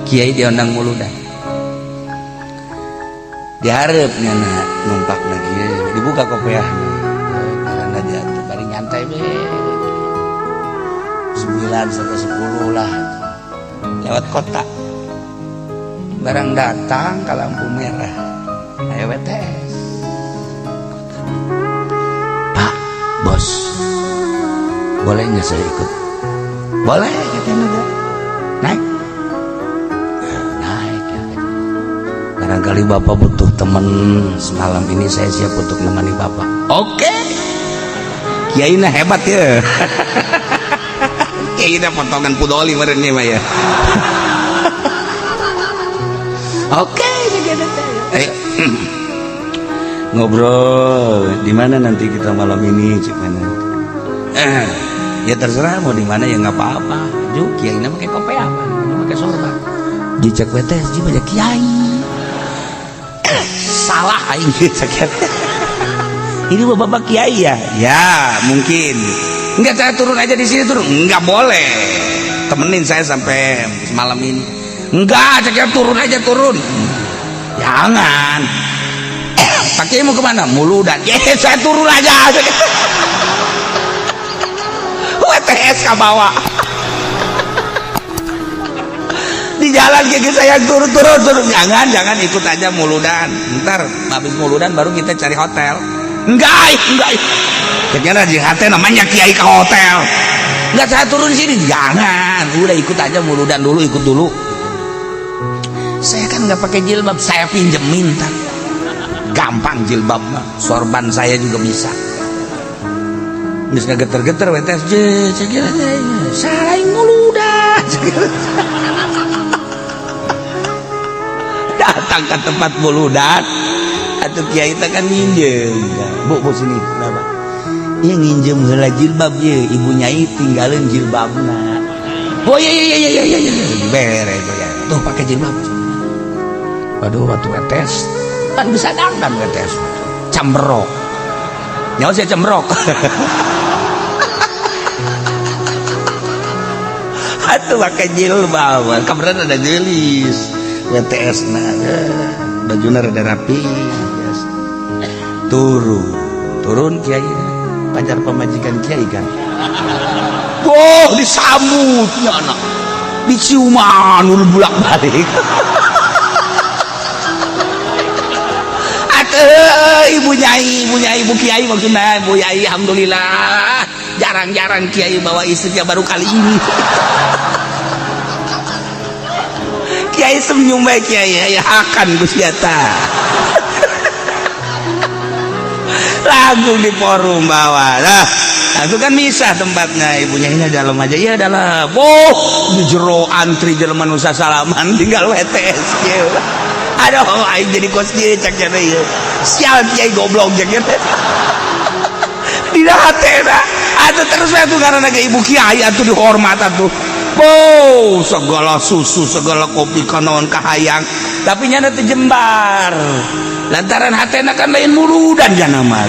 Kiai diondang muludan. Dihareup nyana numpak lagi dibuka kopiahna. Karena dia bari nyantai be. 9 sampai 10 lah. Lewat kota. Barang datang ke lampu merah. Ayo WTS. Pak, bos. Boleh nggak saya ikut? Boleh, katanya. Naik. Naik ya. Barangkali bapak butuh teman semalam ini, saya siap untuk nemani bapak. Oke. Kiai na hebat ya. Kiai na potongan pudoli meureun mah ya. Oke, ayo. Ngobrol di mana nanti kita malam ini, cik mana? Ya terserah mau di mana ya nggak apa-apa. Ju kiai na pakai kopi apa? Pakai sorban. Dicek WTS ji banyak kiai. Salah aing cek. Ini bapak kiai ya? Ya, mungkin. Enggak, saya turun aja di sini turun. Enggak boleh. Temenin saya sampai malam ini. Enggak, cek turun aja turun. Jangan. Pak Kiai mau kemana? Muludan. Ya, saya turun aja. WTS ke bawah. Di jalan kayak saya turun turun turun. Jangan, jangan ikut aja muludan. Ntar habis muludan baru kita cari hotel. Enggak, enggak. Kayaknya di hati namanya kiai ke hotel. Enggak, saya turun sini. Jangan. Udah ikut aja muludan dulu, ikut dulu. Saya kan nggak pakai jilbab, saya pinjemin tak. Gampang jilbab mah, sorban saya juga bisa. Bisa geter-geter WTS, saya kira saing muludan. Datang ke tempat muludan, atau kiai teh kan nginjem. Bu, bu sini, kenapa? Iya nginjem heula jilbab ye, ibu nyai tinggalin jilbabna. Oh iya iya iya iya iya, bere ya. Tuh pakai jilbab. Waduh, waktu WTS kan bisa dangdan WTS. Camberok. Nyawa saya cembrok. Atuh pakai jilbab. Kemarin ada jelis. WTS nah, bajunya rada rapi. Turun, turun kiai. Pacar pemajikan kiai kan. Oh, disambutnya anak. Diciuman udah bolak-balik. Ibu nyai, ibu nyai, ibu kiai maksudnya, ibu nyai, alhamdulillah. Jarang-jarang kiai bawa istrinya, baru kali ini. Kiai senyum baik kiai, ya akan Gusti eta. Langsung di forum bawah. Nah, itu kan misah tempatnya, ibunya ini dalam aja. Iya dalam. Oh, di jero antri jelema nu salaman tinggal WTS kieu. Aduh, aing jadi kos kieu cak cenah ieu. Sial kiai goblok cak cenah. Dina hatena. Atuh terus we atuh karena ge ibu kiai atuh dihormat atuh. Oh, segala susu, segala kopi kanaon kahayang. Tapi nyana teu jembar. Lantaran hatena kan lain muludan jana mah.